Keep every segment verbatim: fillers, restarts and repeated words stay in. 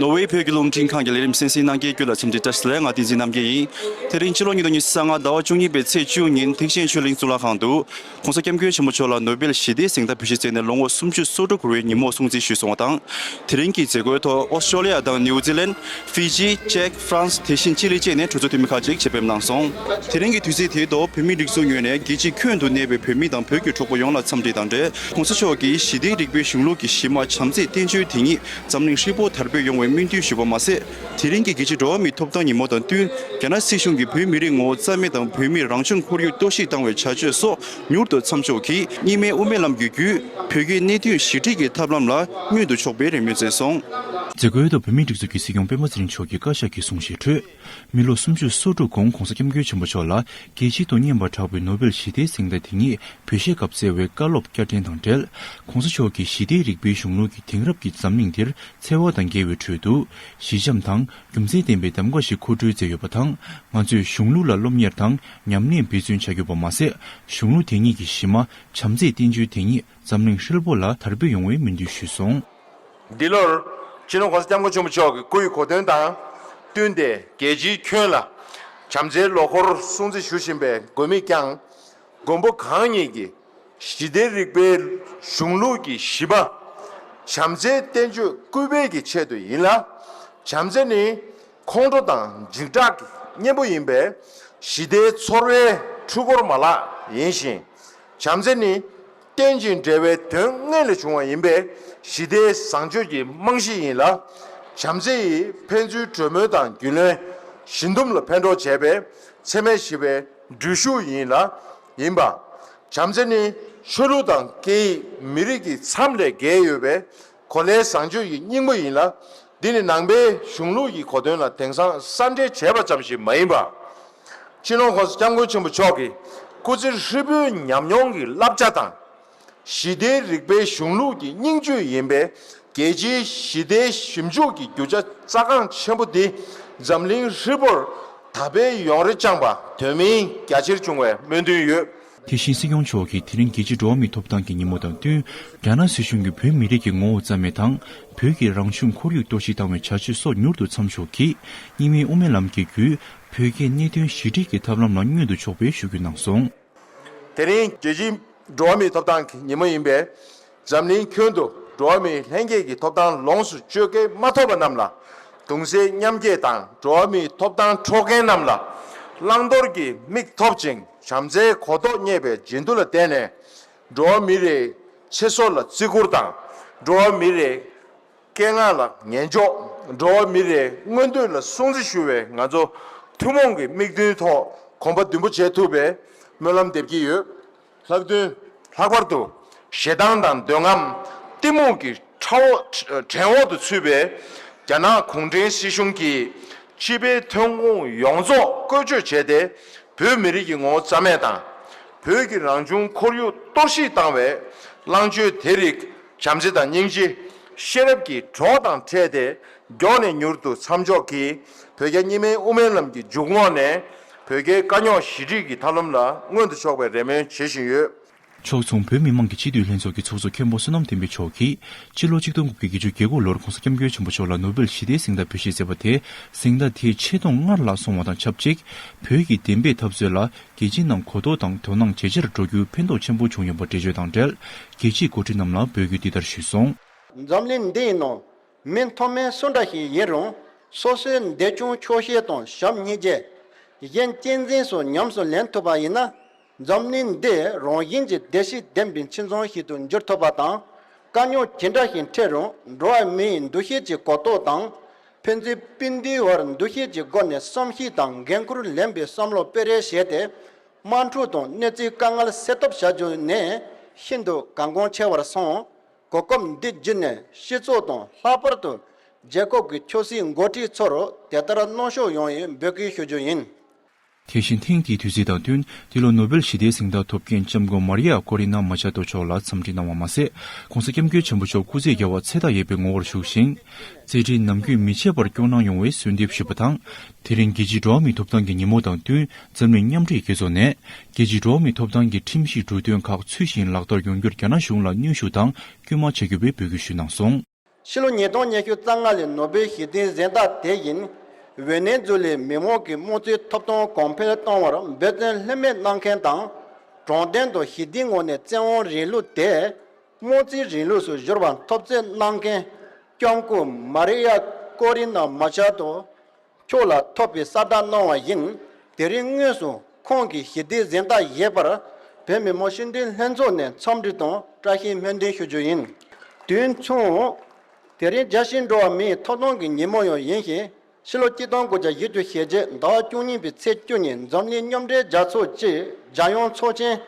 ནོར་ཝེ་བོད་ཀྱི་རླུང་འཕྲིན་ཁང་གི་ལས་རིམ་གསན་གཟིགས་གནང་མཁན་བརྒྱུད་ལ་འཚམས་འདྲི་བཀྲ་ཤིས་བདེ་ལེགས། ང་བསྟན་འཛིན་རྣམ་རྒྱལ་ཡིན། དེ་རིང་ཕྱི་ལོ་ཉིས་སྟོང་ཉི་ཤུ་རྩ་ལྔ་ཟླ་བ་བཅུ་གཉིས་པའི་ཚེས་བཅུ་ཉིན་ཐེག་ཆེན་ཆོས་གླིང་གཙུག་ལག་ཁང་དུ་༸གོང་ས་༸སྐྱབས་མགོན་ཆེན་པོ་མཆོག་ལ་ནོ་བེལ་ཞི་བདེའི་གཟེངས་རྟགས་ཕུལ་བྱས་བསྩལ་ནས་ལོ་ངོ་སུམ་ཅུ་སོ་དྲུག་འཁོར་བའི་ཉིན་མོ་སྲུང་བརྩི་ཞུས་སོང་བ་དང་། དེ་རིང་གི་མཛད་སྒོའི་ཐོག་ཨོ་སི་ཀྲོ་ལི་ཡ་དང་ནིའུ་ཛི་ལན། ཧྥི་ཇི། ཅེཀ། ཧྥ་རན་སི། དེ་བཞིན་ཅི་ལི་བཅས་ནས་གྲོས་ཚོགས་འཐུས་མི་ཁག་ཅིག་ཆེད་ཕེབས་གནང་སོང་། དེ་རིང་གི་དུས་ཚིགས་དེའི་ཐོག་བོད་མིའི་སྒྲིག་འཛུགས་ངོས་ནས་རྒྱལ་སྤྱིའི་ཁྱོན་དུ་གནས་པའི་བོད་མི་དང་བོད་ཀྱི་གྲོགས་པོ་ཡོངས་ལ་འཚམས་འདྲི་དང་འབྲེལ་༸གོང་ས་མཆོག་གིས་ཞི་བདེའི་རིག་པའི་གཞུང་ལུགས་ཀྱི་གཞི་མ་བྱམས་བརྩེའི་བསྟན་བཅོས་དེ་ཉིད་འཛམ་གླིང་ཧྲིལ་པོར་དར་སྤེལ་ཡོང་བའི་སྨོན་འདུན་ཞུས་པ་མ་ཟད། དེ་རིང་གི་རྒྱལ་སྤྱིའི་འགྲོ་བ་མིའི་ཐོབ་ཐང་ཉིན་མོ་དང་བསྟུན། རྒྱ་ནག་སྲིད་གཞུང་གིས་བོད་མི་རིགས་ངོ་བོ་རྩ་མེད་དང་བོད་མིའི་རང་སྐྱོང་ཁོར་ཡུག་གཏོར་བཤིག་བཏང་བའི་བྱ་སྤྱོད་སོགས་མྱུར་དུ་མཚམས་འཇོག་གིས་གཉིས་སྨན་དབུ་མའི་ལམ་གྱི་བརྒྱུད་བོད་རྒྱའི་གནད་དོན་ཞི་འགྲིག་གི་ཐབས་ལམ་ལ་མངོན་དུ་ཕྱོགས་པའི་རེ་སྨོན་བསྩལ་སོང་། མཛད་སྒོའི་ཐོག་བོད་མིའི་སྒྲིག་འཛུགས་ཀྱི་སྲིད་སྐྱོང་སྤེན་པ་ཚེ་རིང་མཆོག་གིས་བཀའ་ཤག་གི་གསུང་བཤད་ཁྲོད། མི་ལོ་སུམ་ཅུ་སོ་དྲུག་གོང་༸གོང་ས་༸སྐྱབས་མགོན་ཆེན་པོ་མཆོག་ལ་རྒྱལ་སྤྱིའི་ཐོག་སྙན་པ་གྲགས་པའི་ནོ་བེལ་ཞི་བདེའི་གཟེངས་རྟགས་དེ་ཉིད་བོད་གཞས་སྐབས་བསྩལ་བའི་བཀའ་སློབ་བསྐྱར་དྲན་དང་འབྲེལ། ༸གོང་ས་མཆོག་གིས་ཞི་བདེའི་རིག་པའི་གཞུང་ལུགས་ཀྱི་དེང་རབས་ཀྱི་འཛམ་གླིང་འདིར་འཚེ་བ་དང་འགལ་བའི་ཁྲོད་དུ་ཞི་འཇམ་དང་རྒྱུ་མཚན་ལྡན་པའི་གདམ་ག་ཞིག་མཁོ་སྤྲོད་མཛད་ཡོད་པ་དང་། ང་ཚོས་གཞུང་ལུགས་ལ་སློབ་གཉེར་དང་ཉམས་ལེན་འབད་བརྩོན་བྱ་དགོས་པ་མ་ཟད། གཞུང་ལུགས་དེ་ཉིད་ཀྱི་གཞི་མ་བྱམས་བརྩེའི་བསྟན་བཅོས་དེ་ཉིད་འཛམ་གླིང་ཧྲིལ་པོ་ལ་དར་སྤེལ་ཡོང་བའི་སྨོན་འདུན་ཞུས་སོང་། འདི་ལོར་སྤྱི་ནོར་༸གོང་ས་༸སྐྱབས་མགོན་ཆེན་པོ་མཆོག་གི་སྐུའི་གོ་སྟོན་དང་བསྟུན་ཏེ་རྒྱལ་སྤྱིའི་ཁྱོན་ལ་བྱམས་བརྩེའི་ལོ་འཁོར་སྲུང་བརྩི་ཞུ་བཞིན་པའི་མགོན་མེད་ཀྱང་མགོན་པོ་གང་ཉིད་ཀྱི་ཞི་བདེའི་རིག་པའི་གཞུང་ལུགས་ཀྱི་གཞི་མ་བྱམས་བརྩེའི་བསྟན་བཅོས་སྐུལ་སྤེལ་གྱི་ཆེད་དུ་ཡིན་ལ། བྱམས་བརྩེ་ནི་ཁོང་ཁྲོ་དང་འཇིགས་སྐྲག་གི་གཉེན་པོ་ཡིན་པས་ཞི་བདེའི་ཚོར་བའི་འཕྲུལ་འཁོར་མ་ལག་ཡིན་ཞིང་། བྱམས་བརྩེ་ནི་རྟེན་ཅིང་འབྲེལ་བའི་དོན་དངོས་ལས་བྱུང་བ་ཡིན་པས་ཞི་བདེའི་བཟང་སྤྱོད་ཀྱི་རྨང་གཞི་ཡིན་ལ། བྱམས་བརྩེ་ཡིས་ཕན་ཚུན་གྲོས་མོལ་དང་རྒྱུས་ལོན། ཞི་འདུམ་ལ་ཕན་གྲོགས་བྱས་པས་འཚེ་མེད་ཞི་བའི་འགྲུལ་ཞུགས་ཡིན་ལ། ཡིན་པ། བྱམས་བརྩེ་ནི་ཆོས་ལུགས་དང་སྐད་ཡིག་མི་རིགས་ཀྱི་མཚམས་ལས་བརྒལ་ཡོད་པའི་གོ་ལའི་བཟང་སྤྱོད་ཀྱི་སྙིང་པོ་ཡིན་ལ། འདི་ནི་ནང་པའི་གཞུང་ལུགས་ཀྱི་གོ་དོན་ལ་དེང་སང་གསར་འགྲེལ་བྱས་པ་ཙམ་ཞིག་མ་ཡིན་པ། སྤྱི་ནོར་༸གོང་ས་༸སྐྱབས་མགོན་ཆེན་པོ་མཆོག་གི་སྐུ་ཚེ་ཧྲིལ་པོའི་ཉམས་མྱོང་གི་བསླབ་བྱ་དང་། ཞི་བདེའི་རིག་པའི་གཞུང་ལུགས་ཀྱི་སྙིང་བཅུད་ཡིན་པའི་རྒྱལ་སྤྱིའི་ཞི་བདེའི་ཞིབ་འཇུག་གི་རྒྱུ་ཆ་རྩ་འགངས་ཆེན་པོ་འདི་འཛམ་གླིང་ཧྲིལ་པོར་དར་སྤེལ་ཡོང་རེ་བཅངས་པ་དོན་སྨིན་རྒྱ་ཆེར་བྱུང་བའི་སྨོན་འདུན་ཡོད། དེ་བཞིན་སྲིད་སྐྱོང་མཆོག་གིས་དེ་རིང་རྒྱལ་སྤྱིའི་འགྲོ་བ་མིའི་ཐོབ་ཐང་གི་ཉིན་མོ་དང་བསྟུན། རྒྱ་ནག་སྲིད་གཞུང་གིས་བོད་མི་རིགས་ཀྱི་ངོ་བོ་རྩ་མེད་དང་། བོད་ཀྱི་རང་བྱུང་ཁོར་ཡུག་གཏོར་བཤིག་བཏང་བའི་བྱ་སྤྱོད་སོགས་མྱུར་དུ་མཚམས་འཇོག་གིས། གཉིས་སྨན་དབུ་མའི་ལམ་གྱི་བརྒྱུད། བོད་རྒྱའི་གནད་དོན་ཞི་འགྲིག་གི་ཐབས་ལམ་ལ་མངོན་དུ་ཕྱོགས་པའི་ཞུ་སྐུལ་གནང་སོང་། དེ་རིང་རྒྱལ་སྤྱིའི་འགྲོ་བ་མིའི་ཐོབ་ཐང་གི་ཉིན་མོ་ཡིན་པས། འཛམ་གླིང་ཁྱོན་དུ་འགྲོ་བ་མིའི་ལྷན་སྐྱེས་ཀྱི་ཐོབ་ཐང་ལོངས་སུ་སྤྱོད་མཁན་མ་ཐོབ་པ་རྣམས་ལ། གདུང་སེམས་མཉམ་སྐྱེད་དང་འགྲོ་བ་མིའི་ཐོབ་ཐང་འཕྲོག་མཁན་རྣམས་ལ་བླང་དོར་གྱི་མིག་ཐོབ་ཅིང་བྱམས་བརྩེའི་གོ་རྟོགས་རྙེད་པའི་བརྗེད་འདུ་ལ་བརྟེན་ནས། འགྲོ་བ་མི་རེའི་ཚེ་སྲོག་ལ་བརྩི་བཀུར་དང་། འགྲོ་བ་མི་རེའི་སྐད་ངག་ལ་ཉན་འཇོག་འགྲོ་བ་མི་རེའི་མངོན་འདོད་ལ་སྲུང་བརྩི་ཞུ་བའི་ང་ཚོ་ཐུན་མོང་གི་དམིགས་འདུན་ཐོག་གོམ་པ་མདུན་སྤོ་བྱེད་ཐུབ་པའི་སྨོན་ལམ་འདེབས་ཀྱི་ཡོད། ལྷག་དོན། ལྷག་པར་དུ་ཞེ་སྡང་དང་འདོད་རྔམ། གཏི་མུག་གི་ཁྲ་འོག་བྲན་འོག་ཏུ་ཚུད་པའི་རྒྱ་ནག་གུང་ཁྲན་སྲིད་གཞུང་གིས་སྤྱི་པའི་ཐོན་ཁུངས་ཡོངས་རྫོགས་བཀོལ་སྤྱོད་བྱས་ཏེ། བོད་མི་རིགས་ཀྱི་ངོ་བོ་རྩ་མེད་དང་། བོད་ཀྱི་རང་བྱུང་ཁོར་ཡུག་གཏོར་བཤིག་བཏང་བའི་བླང་སྤྱོད་དེ་རིགས་བྱམས་བརྩེ་དང་སྙིང་རྗེ། ཤེས་རབ་ཀྱི་གྲོགས་དང་འཕྲད་དེ་མགྱོགས་ནས་མྱུར་དུ་མཚམས་འཇོག་གིས། བོད་རྒྱ་གཉིས་སྨན་དབུ་མའི་ལམ་གྱི་འཇུག་ངོགས་ནས་བོད་རྒྱའི་དཀའ་རྙོག་ཞི་འགྲིག་གི་ཐབས་ལམ་ལ་མངོན་དུ་ཕྱོགས་པའི་རེ་སྨོན་བྱེད་བཞིན་ཡོད། ཕྱོགས་མཚུངས་བོད་མི་མང་གི་སྤྱི་འཐུས་ལྷན་ཚོགས་ཀྱི་ཚོགས་གཙོ་མཁན་པོ་བསོད་ནམས་བསྟན་འཕེལ་མཆོག་གིས། སྤྱི་ལོ་ཆིག་སྟོང་དགུ་བརྒྱ་བརྒྱད་ཅུ་གྱ་དགུ་ལོར་༸གོང་ས་༸སྐྱབས་མགོན་ཆེན་པོ་མཆོག་ལ་ནོ་བེལ་ཞི་བདེའི་གཟེངས་རྟགས་འབུལ་བཞེས་མཛད་པ་དེ་གཟེངས་རྟགས་དེའི་ཆེ་མཐོང་སྔར་ལྷག་སོང་བ་དང་ཆབས་ཅིག་བོད་ཀྱི་བདེན་པའི་འཐབ་རྩོད་ལ་རྒྱལ་སྤྱིའི་ནང་གོ་རྟོགས་དང་དོ་སྣང་ཇེ་ཆེར་འགྲོ་རྒྱུའི་ཕན་ཐོགས་ཆེན་པོ་བྱུང་ཡོད་པ་འགྲེལ་བརྗོད་དང་འབྲེལ། རྒྱལ་སྤྱིའི་འགོ་ཁྲིད་རྣམས་ལ་འབོད་སྐུལ་འདི་ལྟར་ཞུས་སོང་། འཛམ་གླིང་འདིའི་ནང་མི་མཐོ་དམན་སུ་འདྲ་ཞིག་ཡིན་རུང་། སོ་སོའི་འདོད་ཆུང་ཆོག་ཤེས་དང་ཞབས་གཉིས་ཀྱིས་གཞན་གཅེས་འཛིན་སོགས་ཉམས་སུ་ལེན་ཐུབ་པ་ཡིན་ན། འཛམ་གླིང་འདི་རང་བཞིན་གྱིས་བདེ་སྐྱིད་ལྡན་པའི་ཁྱིམ་ཚང་ཞིག་ཏུ་འགྱུར་ཐུབ་པ་དང་། དཀའ་རྙོག་ཇི་འདྲ་ཞིག་འཕྲད་རུང་འགྲོ་བ་མིའི་འདུ་ཤེས་ཀྱི་གོ་རྟོགས་དང་། ཕན་ཚུན་སྤུན་ཟླའི་བར་འདུ་ཤེས་ཀྱི་སྒོ་ནས་བསམ་ཤེས་དང་འགན་ཁུར་ལེན་པའི་བསམ་བློ་སྤེལ་རེས་བྱས་ཏེ། དམག་འཁྲུག་དང་གནོད་འཚེའི་དཀའ་ངལ་སེལ་ཐབས་བྱ་རྒྱུ་ནི་ཤིན་ཏུ་གལ་འགངས་ཆེ་བར་སོང་། གོ་སྐབས་འདི་བརྒྱུད་ནས་སྤྱི་ཚོགས་དང་ལྷག་པར་དུ་རྒྱལ་ཁབ་ཀྱི་ཆབ་སྲིད་འགོ་ཁྲིད་ཚོར་དེ་ལྟར་གནོན་ཤུགས་ཡོང་བའི་འབོད་སྐུལ་ཞུ་རྒྱུ་ཡིན། དེ་བཞིན་ཐེངས་འདིའི་དུས་ཚིགས་དང་བསྟུན་འདི་ལོ་ནོ་བེལ་ཞི་བདེའི་གཟེངས་རྟགས་ཐོབ་མཁན་ལྕམ་སྐུ་མཱ་རི་ཡ་ཀོ་རི་ན་མ་ཆ་ཏོ་མཆོག་ལ་འཚམས་འདྲི་གནང་བ་མ་ཟད། ༸གོང་ས་༸སྐྱབས་མགོན་ཆེན་པོ་མཆོག་སྐུ་ཚེ་རྒྱལ་བ་ཚེ་བརྟན་ཡོད་པའི་ངོ་བོར་བཞུགས་ཤིང་། མཛད་འཕྲིན་ནམ་རྒྱུན་མི་ཆད་པར་སྐྱོང་གནང་ཡོང་བའི་གསོལ་འདེབས་ཞུས་པ་དང་། དེ་རིང་རྒྱལ་སྤྱིའི་འགྲོ་བ་མིའི་ཐོབ་ཐང་གི་ཉིན་མོ་དང་བསྟུན་འཛམ་གླིང་མཉམ་འབྲེལ་རྒྱལ་ཚོགས་ནས་རྒྱལ་སྤྱིའི་འགྲོ་བ་མིའི་ཐོབ་ཐང་གི་ཁྲིམས་གཞིའི་འབྲུ་དོན་ཁག་ཚུལ་བཞིན་ལག་བསྟར་ཡོང་རྒྱུར་རྒྱ་ནག་གཞུང་ལ་གནོན་ཤུགས་དང་སྐུལ་མ་བྱ་རྒྱུ་བའི་འབོད་སྐུལ་ཞུས་གནང་སོང་། ཕྱི་ལོ་ཉིས་སྟོང་ཉི་ཤུ་རྩ་ལྔ་ལོའི་ནོ་བེལ་ཞི་བདེའི་གཟེངས་རྟགས་དེ་ཡིན། ཝེ་ནེ་ཛུ་ལའི་མི་མང་གི་དམངས་གཙོའི་ཐོབ་ཐང་གོང་འཕེལ་གཏོང་བར་འབད་བརྩོན་ལྷོད་མེད་གནང་མཁན་དང་། དྲང་བདེན་དང་ཞི་བདེའི་ངང་ནས་བཙན་དབང་རིང་ལུགས་དེ་དམངས་གཙོའི་རིང་ལུགས་སུ་བསྒྱུར་བར་འཐབ་རྩོད་གནང་མཁན་སྐྱབས་མགོན་མ་རི་ཡ་ཀོ་རི་ན་མ་ཆ་ཏོ་མཆོག་ལ་ཐོབ་པའི་གསལ་བསྒྲགས་གནང་བ་ཡིན། དེ་རིང་དངོས་སུ་ཁོང་གི་ཞི་བདེའི་གཟེངས་རྟགས་བཞེས་པར་བོད་མི་མང་སྤྱི་འཐུས་ལྷན་ཚོགས་ནས་འཚམས་འདྲི་དང་བཀྲ་ཤིས་སྨོན་འདུན་ཞུ་རྒྱུ་ཡིན། དུས་མཚུངས། དེ་རིང་རྒྱལ་སྤྱིའི་འགྲོ་བ་མིའི་ཐོབ་ཐང་གི་ཉིན་མོ་ཡང་ཡིན་ཞིང་། ཕྱི་ལོ་ཆིག་སྟོང་དགུ་བརྒྱ་བཞི་བཅུ་ཞེ་བརྒྱད་ཟླ་བ་བཅུ་གཉིས་པའི་ཚེས་བཅུ་ཉིན་འཛམ་གླིང་མཉམ་འབྲེལ་རྒྱལ་ཚོགས་ཀྱི་རྒྱལ་ཡོངས་ཚོགས་ཆེན་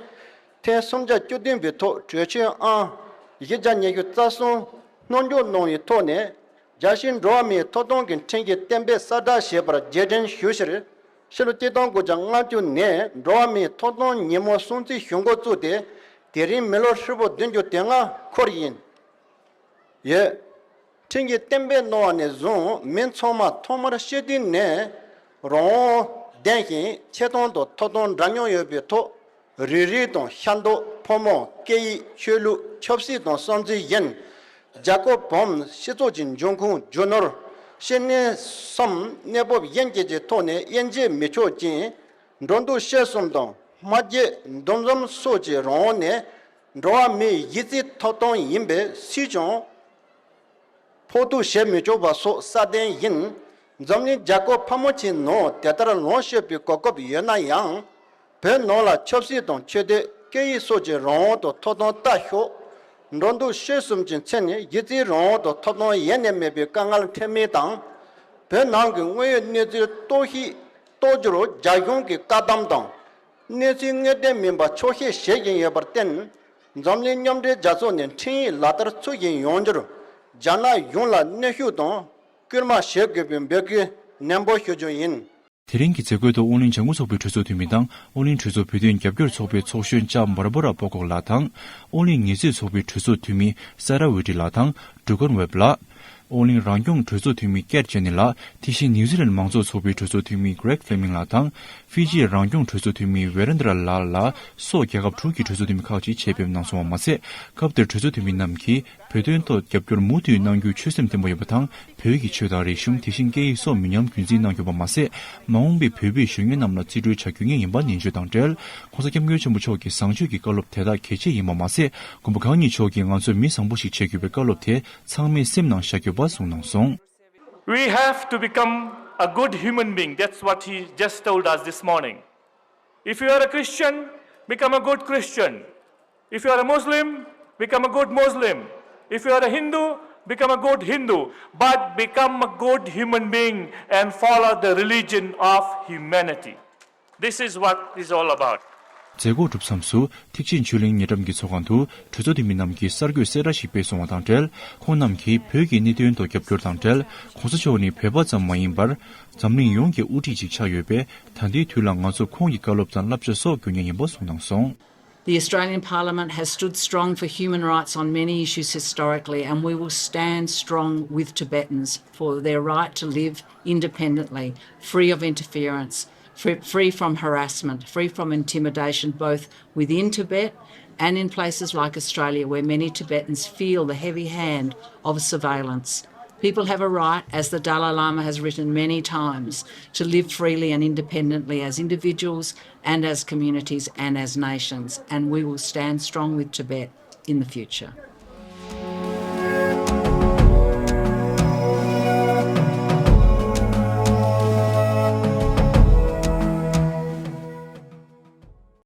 ཐེངས་སུམ་བརྒྱ་བཅུ་བདུན་པའི་ཐོག་གྲོས་ཆོད་ཨང་བཞི་བརྒྱ་ཉི་ཤུ་རྩ་གསུམ་སྣོན་འཇོག་གནང་བའི་ཐོག་ནས། རྒྱལ་སྤྱིའི་འགྲོ་བ་མིའི་ཐོབ་ཐང་གི་ཁྲིམས་ཀྱི་གཏན་འབེབས་གསལ་བསྒྲགས་བྱས་པར་རྗེས་དྲན་ཞུ་ཕྱིར། ཕྱི་ལོ་ཆིག་སྟོང་དགུ་བརྒྱ་ལྔ་བཅུ་ནས་འགྲོ་བ་མིའི་ཐོབ་ཐང་ཉིན་མོ་སྲུང་བརྩི་ཞུ་འགོ་བཙུགས་ཏེ། དེ་རིང་མི་ལོ་ཧྲིལ་པོ་བདུན་ཅུ་དོན་ལྔ་འཁོར་ཡིན། ཡོད། ཁྲིམས་ཀྱིས་གཏན་འབེབས་གནང་བ་ནས་བཟུང་མི་ཚང་མ་ཐོག་མར་སྐྱེས་དུས་ནས་རང་དབང་ལྡན་ཞིང་ཆེ་མཐོང་དང་ཐོབ་ཐང་འདྲ་མཉམ་ཡོད་པའི་ཐོག་རིགས་རུས་དང་ཤ་མདོག་ཕོ་མོ་སྐད་ཡིག་ཆོས་ལུགས་ཆབ་སྲིད་དང་བསམ་ཚུལ་གཞན། རྒྱལ་ཁབ་བམ་སྤྱི་ཚོགས་ཀྱི་འབྱུང་ཁུངས་རྒྱུ་ནོར། ཤེས་ནུས་སམ་གནས་བབ་གཞན་བཅས་ཀྱི་ཐོག་ནས་དབྱེ་འབྱེད་མི་ཆོག་ཅིང་། འགྲོ་འདུག་སྤྱོད་གསུམ་དང་སྨྲ་བརྗོད་འདུ་འཛོམས་སོགས་ཀྱི་རང་དབང་ནི་འགྲོ་བ་མིའི་གཞི་རྩའི་ཐོབ་ཐང་ཡིན་པས་སུས་ཀྱང་ཕོག་ཐུག་བྱེད་མི་ཆོག་པ་སོགས་སྲ་བརྟན་ཡིན། འཛམ་གླིང་རྒྱལ་ཁབ་ཕལ་མོ་ཆེའི་ནང་དེ་ལྟར་ལོངས་སྤྱོད་པའི་གོ་སྐབས་ཡོད་ན་ཡང་། བོད་ནང་ལ་ཆབ་སྲིད་དང་ཆོས་དད་སྐད་ཡིག་སོགས་ཀྱི་རང་དབང་དང་ཐོབ་ཐང་ལྟ་ཞོག་འགྲོ་འདུག་སྤྱོད་གསུམ་གྱི་ཚེ་ནས་གཞི་རྩའི་རང་དབང་དང་ཐོབ་ཐང་ཡེ་ནས་མེད་པའི་དཀའ་ངལ་འཕྲད་མིན་དང་། བོད་ནང་གི་དངོས་ཡོད་གནས་ཚུལ་རྟོག་ཞིབ་རྟོག་རྒྱུར་རྒྱ་གཞུང་གིས་བཀག་སྡོམ་དང་། གནས་ཚུལ་དངོས་བདེན་མིན་པ་འཁྱོག་བཤད་བྱེད་བཞིན་ཡོད་པར་བརྟེན། འཛམ་གླིང་མཉམ་འབྲེལ་རྒྱལ་ཚོགས་ནས་ཁྲིམས་ཡིག་ལག་བསྟར་ཚུལ་བཞིན་ཡོང་རྒྱུར། རྒྱ་ནག་གཞུང་ལ་གནོན་ཤུགས་དང་། སྐུལ་མ་བྱེད་དགོས་པའི་འབོད་སྐུལ་ནན་པོ་ཞུ་རྒྱུ་ཡིན། དེ་རིང་གི་མཛད་སྒོའི་ཐོག་ཨོ་གླིང་ལྗང་ཁུ་ཚོགས་པའི་གྲོས་ཚོགས་འཐུས་མི་དང་ཨོ་གླིང་གྲོས་ཚོགས་བོད་དོན་རྒྱབ་སྐྱོར་ཚོགས་པའི་ཚོགས་གཞོན་ལྕམ་བྷར་བྷ་ར་པོ་ཀོག་ལགས་དང་། ཨོ་གླིང་ངལ་རྩོལ་ཚོགས་པའི་གྲོས་ཚོགས་འཐུས་མི་ས་ར་ཝི་ཏི་ལགས་དང་ཌུ་ཀོན་ཝེབ་ལགས། ཨོ་གླིང་རང་སྐྱོང་གྲོས་ཚོགས་འཐུས་མི་ཀེར་ཅེ་ནི་ལགས། དེ་བཞིན་ནིའུ་ཛི་ལན་མང་གཙོ་ཚོགས་པའི་གྲོས་ཚོགས་འཐུས་མི་གྷི་རེག་ཕི་ལེ་མིང་ལགས་དང་། ཧྥི་ཇིའི་རང་སྐྱོང་གྲོས་ཚོགས་འཐུས་མི་ཝེ་རེན་དྲ་ལལ་ལགས་སོགས་རྒྱལ་ཁབ་དྲུག་གི་གྲོས་ཚོགས་འཐུས་མི་ཁག་ཅིག་ཆེད་ཕེབས་གནང་སོང་བ་མ་ཟད། སྐབས་དེར་གྲོས་ཚོགས་འཐུས་མི་རྣམས་ཀྱིས་བོད་དོན་ཐོག་རྒྱབ་སྐྱོར་མུ་མཐུད་གནང་རྒྱུའི་ཆོད་སེམས་བརྟན་པོ་ཡོད་པ་དང་། བོད་ཀྱི་ཆོས་དང་རིག་གཞུང་། དེ་བཞིན་སྐད་ཡིག་སོགས་མི་ཉམས་རྒྱུན་འཛིན་གནང་རྒྱུ་བ་མ་ཟད། མ་འོངས་པའི་བོད་པའི་གཞོན་ནུ་རྣམས་ལ་རྩིས་སྤྲོད་བྱ་རྒྱུ་ངེས་ཡིན་པ་ནན་བརྗོད་དང་འབྲེལ། ྋགོང་ས་ྋསྐྱབས་མགོན་ཆེན་པོ་མཆོག་གི་བཟང་སྤྱོད་ཀྱི་བཀའ་སློབ་དེ་དག་གལ་ཆེ་ཡིན་པ་མ་ཟད། མགོན་པོ་གང་ཉིད་མཆོག་གིས་ང་ཚོ་མི་བཟང་པོ་ཞིག་བྱེད་དགོས་པའི་བཀའ་སློབ་དེ་ཚང་མས་སེམས་ནང་བཞག་དགོས་པ་གསུངས་གནང་སོང་། We have to become a good human being. That's what he just told us this morning. If you are a Christian, become a good Christian. If you are a Muslim, become a good Muslim. If you are a Hindu, become a good Hindu. But become a good human being and follow the religion of humanity. This is what is all about. མཛད་སྒོ་གྲུབ་མཚམས་སུ་ཐེག་ཆེན་ཆོས་གླིང་ཉེ་འགྲམ་གྱི་ཚོགས་ཁང་དུ་གྲོས་ཚོགས་འཐུས་མི་རྣམས་ཀྱིས་གསར་འགོད་གསལ་བསྒྲགས་ཤིག་སྤེལ་སོང་བ་དང་འབྲེལ། ཁོང་རྣམས་ཀྱིས་བོད་ཀྱི་གནད་དོན་ཐོག་རྒྱབ་སྐྱོར་དང་འབྲེལ། ྋགོང་ས་མཆོག་ནི་བོད་པ་ཙམ་མ་ཡིན་པར། འཛམ་གླིང་ཡོངས་ཀྱི་དབུ་ཁྲིད་ཅིག་ཆགས་ཡོད་པས། ད་ལྟའི་དུས་ལ་ང་ཚོ་ཁོང་གི་བཀའ་སློབ་དང་བསླབ་བྱ་སོགས་དགོས་ངེས་ཡིན་པ་གསུངས་གནང་སོང་། The Australian Parliament has stood strong for human rights on many issues historically, and we will stand strong with Tibetans for their right to live independently, free of interference, free, free from harassment, free from intimidation, both within Tibet and in places like Australia, where many Tibetans feel the heavy hand of surveillance. People have a right, as the Dalai Lama has written many times, to live freely and independently as individuals and as communities and as nations, and we will stand strong with Tibet in the future.